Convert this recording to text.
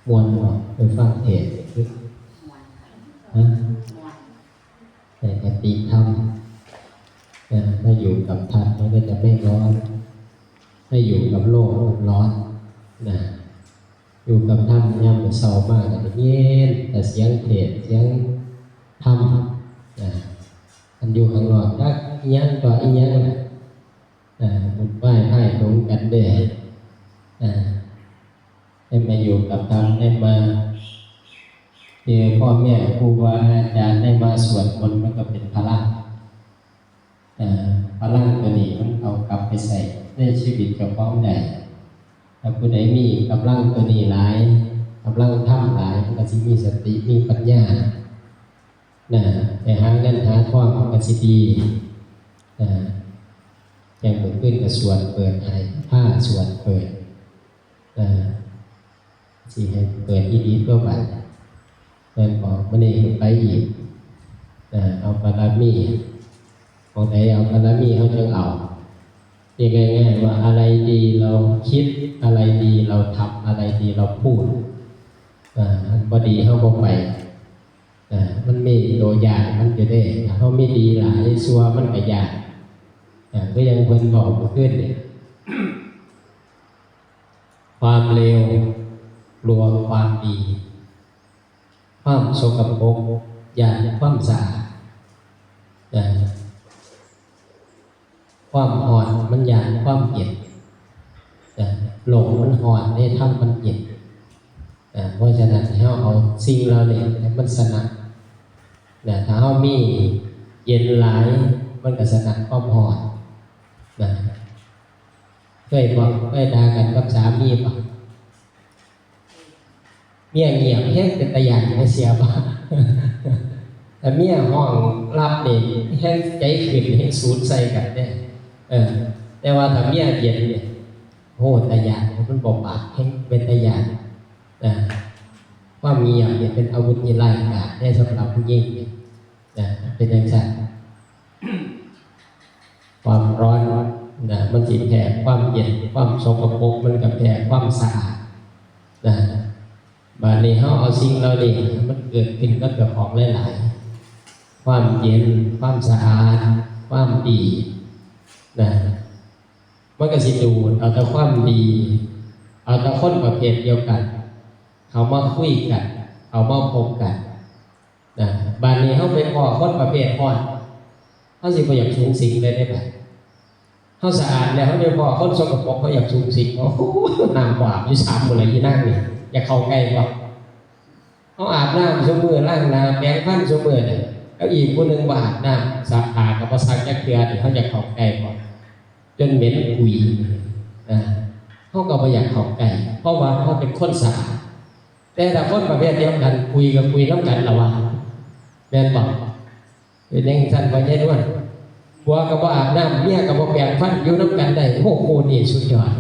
ມ່ວນບໍ່? ໄປຟັງເທດ ຮະ? ໄດ້ຄະຕິທຳ ເອີ ມາຢູ່ກັບທຳ ມັນກໍຈະໄມ່ຮ້ອນ, ໄດ້ຢູ່ກັບໂລກມັນຮ້ອນນະ. ຢູ່ກັບທຳ ຍາມເຊົ້າມາກໍໄດ້ຍິນແຕ່ສຽງເທດ ສຽງທຳນະ. ອັນຢູ່ຂ້າງນອກຈັກອີ່ຫຍັງຕໍ່ອີ່ຫຍັງລະ ເອີ ວຸ່ນວາຍພາຍຫຼົງກັນເດ້. ເອີ ໄດ້ມາຢູ່ກັບທຳ ໄດ້ມາເຈີພໍ່ແມ່ ຄູບາອາຈານ ໄດ້ມາສວດມົນ ມັນກໍເປັນພະລັງ. ເອີ ພະລັງຕົວນີ້ມັນເອົາກັບໄປໃຊ້ໃນຊີວິດເຈົ້າຂອງໄດ້. ຖ້າຜູ້ໃດມີກຳລັງຕົວນີ້ຫຼາຍ ກຳລັງທຳຫຼາຍ ມັນກໍຊິມີສະຕິ ມີປັນຍານະ. ໄປຫາເງິນຫາທອງມັນກໍຊິດີນະ. ຢ່າງມື້ຄືນກໍສວດເປີດໃຫ້ ພາສວດເປີດ ເອີ ຊິໃຫ້ເປີດອີ່ຫຼີຕົວະບາດ ແມ່ນບໍ່? ມື້ນີ້ກໍໄປອີກ ເອີ ເອົາບາລະມີ ໝ່ອງໃດເອົາບາລະມີເຮົາຈຶ່ງເອົາ. ເວົ້າງ່າຍໆວ່າ ອະໄລດີເຮົາຄິດ ອະໄລດີເຮົາທຳ ອະໄລດີເຮົາພູດ ເອີ ອັນບໍ່ດີເຮົາບໍ່ໄປ. ເອີ ມັນມີຕົວຢ່າງມັນຢູ່ເດ້ ຖ້າເຮົາມີດີຫຼາຍ ຊົ່ວມັນກໍຢາກ. ເອີ ຄືຢ່າງເພິ່ນເວົ້າມື້ຄືນນີ້ ຄວາມເລວກົວຄວາມດີ, ຄວາມສົກກະປົກຢ້ານຄວາມສະອາດ. ເອີ ຄວາມຮ້ອນມັນຢ້ານຄວາມເຢັນນະ, ໂລກມັນຮ້ອນເດ້ ທຳມັນເຢັນນະ. ເພາະສະນັ້ນ ໃຫ້ເຮົາເອົາສິ່ງເຫຼົ່ານີ້ໃຫ້ມັນຊະນະນະ. ຖ້າເຮົາມີເຢັນຫຼາຍ ມັນກໍຊະນະຄວາມຮ້ອນນະ. ເຄີຍບໍ່? ເຄີຍດ່າກັນກັບສາມີບໍ່? ເມຍງຽບແຮງເປັນຕາຢ້ານ ເມຍເສຍບໍ່? ຖ້າເມຍຮ້ອງລັບນີ້ແຮງໃຈຂຶ້ນ ແຮງສູນໃສ່ກັນເດ້. ເອີ ແຕ່ວ່າຖ້າເມຍເຢັນນີ້ ໂອ້ ຕາຢ້ານ ມັນບໍ່ປາກ ແຮງເປັນຕາຢ້ານນະ. ຄວາມງຽບນີ້ເປັນອາວຸດທີ່ຮ້າຍກາດເດ້ ສຳລັບຜູ້ຍິງນີ້ນະ ເປັນຈັ່ງຊັ້ນ. ຄວາມຮ້ອນນະ ມັນຊິແຜ່ຄວາມເຢັນ, ຄວາມສົກກະປົກມັນກໍແຜ່ຄວາມສະອາດນະ. ບາດນີ້ເຮົາເອົາສິ່ງເຫຼົ່ານີ້ ມັນເກີດຂຶ້ນກັບເຈົ້າຂອງຫຼາຍໆ ຄວາມເຢັນ, ຄວາມສະອາດ, ຄວາມດີນະ, ມັນກໍຊິດູດເອົາແຕ່ຄວາມດີ, ເອົາແຕ່ຄົນປະເພດດຽວກັນ ເຂົ້າມາຄຸຍກັນ, ເຂົ້າມາພົບກັນ. ນະ ບາດນີ້ເຮົາໄປພໍ້ຄົນປະເພດຮ້ອນ ເຮົາຊິບໍ່ຢາກສູງສິງເລີຍເດ້ບາດ. ເຮົາສະອາດແລ້ວ ເຮົາໄປພໍ້ຄົນສົກກະປົກ ເຮົາຢາກສູງສິງ. ໂອ້ໂຫ ນ້ຳບາບຢູ່ສາມມື້ລະ ອີນາງນີ້ ຢາກເຂົ້າໃກ້ບໍ່? ເຮົາອາບນ້ຳຊຸມື້ ລ້າງໜ້າ ແປງຟັນຊຸມື້ນີ້ ແລ້ວອີກຜູ້ໜຶ່ງບໍ່ອາບນ້ຳ ຊັກຜ້າກໍບໍ່ຊັກຈັກເທື່ອນີ້ ເຮົາຢາກເຂົ້າໃກ້ບໍ່? ຈົນເໝັນກຸຍນະ ເຮົາກໍບໍ່ຢາກເຂົ້າໃກ້ ເພາະວ່າເຮົາເປັນຄົນສະອາດ. ແຕ່ຖ້າຄົນປະເພດດຽວກັນ ກຸຍກໍກຸຍນຳກັນລະວ່າ ແມ່ນບໍ່? ເປັນຈັ່ງຊັ້ນບໍ່ ຍາຍນວນ? ຜົວກໍບໍ່ອາບນ້ຳ ເມຍກໍບໍ່ແປງຟັນ ຢູ່ນຳກັນໄດ້. ໂອ້ ຄູ່ນີ້ສຸດຍອດ.